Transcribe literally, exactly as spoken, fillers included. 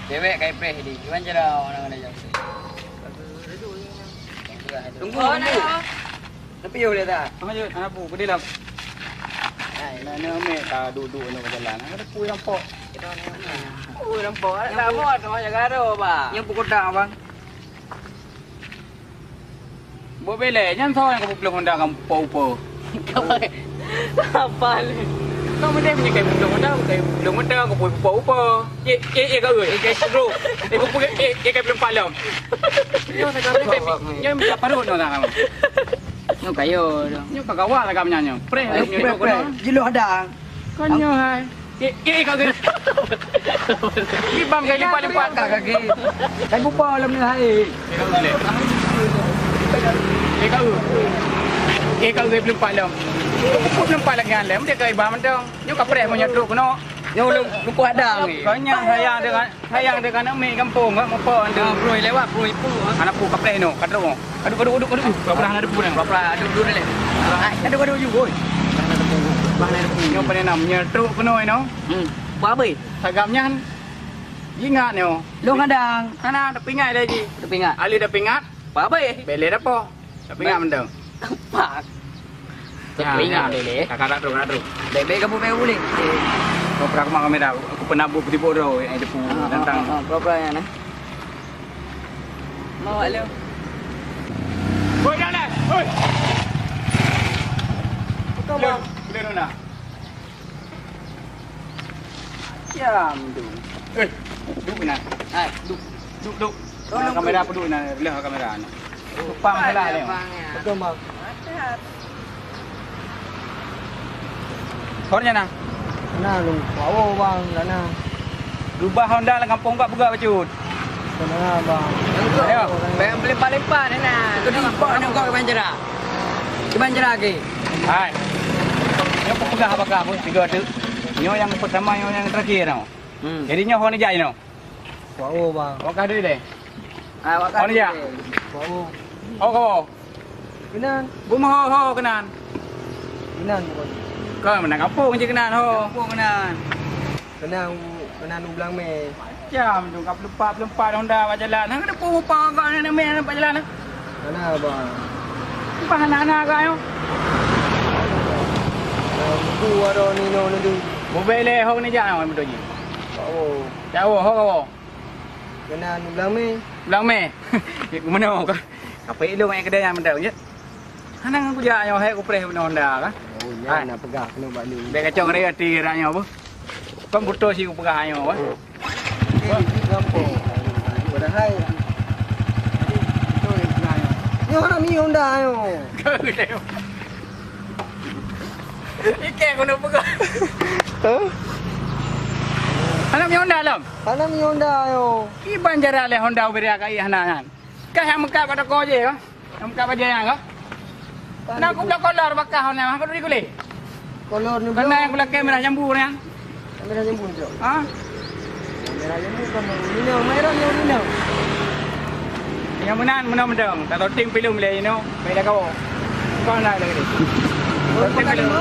Dewek kai preh di. Iwan jera orang ada jam. Tunggu, tunggu. Tapi yo boleh tak? Apa je? Anak bu, gede lah. Hai, nak nak ambil tak duduk ni berjalan. Ada pui nampak. Oh, nampak. Tak mau tu hanya garo, bang. Yang pukul dah, bang. Buat belek, nyan soe nyang ka peuplueng honda ka mupa-upa. Apa ni? Kau meunan meunyoe ka peuplueng honda, ka peuplueng honda, ka peuplueng upa-upa. Eh, eh, eh, kau, eh, eh, bro. Eh, buku, eh, eh, ka peuplueng palang. Nyoe ka parut nyoe dah. Nyoe kayo dah. Nyoe ka gawat lah kami nyoe. Preh, nyoe preh, preh. Jiloh dah. Konyol hai. Eh, eh, kau kena. Ibang kali paling patah kaki. Tapi bupa lam ni hai. Eh, kau. Eh, kau gaya belum palang. Kau belum palang yang lain. Dia kau ibang mantong. Nyoe ka preh meunyoe truk kena. Nyoe lu luku hadang. Konyol sayang dengan Sayang deungon aneuk miet gampông, ka muphom tu. Ah, broi lewat, broi ipu, ah. Aneuk pu kapreh nyoe, ka trok nyoe. Aduh, aduh, aduh, aduh. Pura-pura aneuk pu nyoe. Pura-pura aduh dulu leh. Ai, aduh, aduh, aduh, oi. Bah aneuk pu. Nyoe pane nam, nyoe trok keunoe nyoe. Hmm. Buat apa? Sagam nyan. Jingat nyoe. Long hadang. Hana, tapi ingat lagi. Tapi ingat. Ali tapi ingat. Buat apa? Bele dah po. Tapi ingat mendeng. Pak. Ya, ya. Kakak tak trok, tak trok. Baik-baik kamu baik boleh. Kau pernah kemana kamera? Aku pernah buat tiba-tiba tu, yang depan tentang. Ah, ah, ah, pura-pura ya, nah. Mau awak lu. Oi, dah, dah. Oi. Bukan, Bang. Boleh, boleh, Nona. Jam tu. Eh, duk na. Hai, duk, duk, duk. Tolong kamera duk. Duk na, leh kamera na. Lupa masalah dia. Betul, Bang. Hornya na. Nah, lu. Wow, Bang, lah na. Rubah Honda lah kampung kau peugah bacut. Betul, Bang. Ayo. Bang, pelimpa-limpa ni na. Kau di kau ni kau ke Banjara. Ke Banjara ke? Hai. Nyoe peugah baka pun tiga tu. Nyoe yang pertama, nyoe yang terakhir tau. Hmm. Jadi nyoe ho ni jai nyoe. Wah, oh, bang. Awak kah duit deh? Ah, awak kah duit deh? Wah, oh. Oh, kau. Kenan. Buma ho ho kenan. Kenan bukan. Kau mana kampung je kenan ho. Kampung kenan. Kenan u-, kenan u Blang Mé. Macam tu, kau pelupa-pelupa Honda bak jalan. Hang ada pun mupa kau nak main bak jalan. Mana, bang? Bah anak-anak kau nyoe. Buku ada ni, no, ni tu. Mobil leh ho ni jak, no, betul je. Oh. Jauh ho kau. Kena ni Blang Mé. Blang Mé. Mana kau? Apa ilung yang kedai yang betul je? Hana ngon kujak nyoe hai kupreh guna Honda kan? Oh, nyan nak peugah kena bak ni. Bèk kacau ngerai ati rak nyoe apa? Kan beutôi si kupeugah nyoe apa? Eh, gampang. Padahai. Beutôi kupeugah nyoe. Nyoe hana mi Honda nyoe. Kau dia. Iké kena peugah. Hah? Hana mi Honda lom? Hana mi Honda nyoe. Iban jarak lé Honda ubé ka ih hana nyan. Kah yang meukat pada kau je kan? Nyang ka bajèe nyan ka? Nah, aku blok kolor bakah nyan, aku duri kuleh. Kolor ni. Kena yang kulakèe merah jambu nyan. Merah jambu ni, Cok. Ha? Merah jambu kan minum, merah ni minum. Yang meunan, meunan mendong. Tak tahu tim film leh, you know. Baiklah kau. Kau nak lagi. Kau tim film.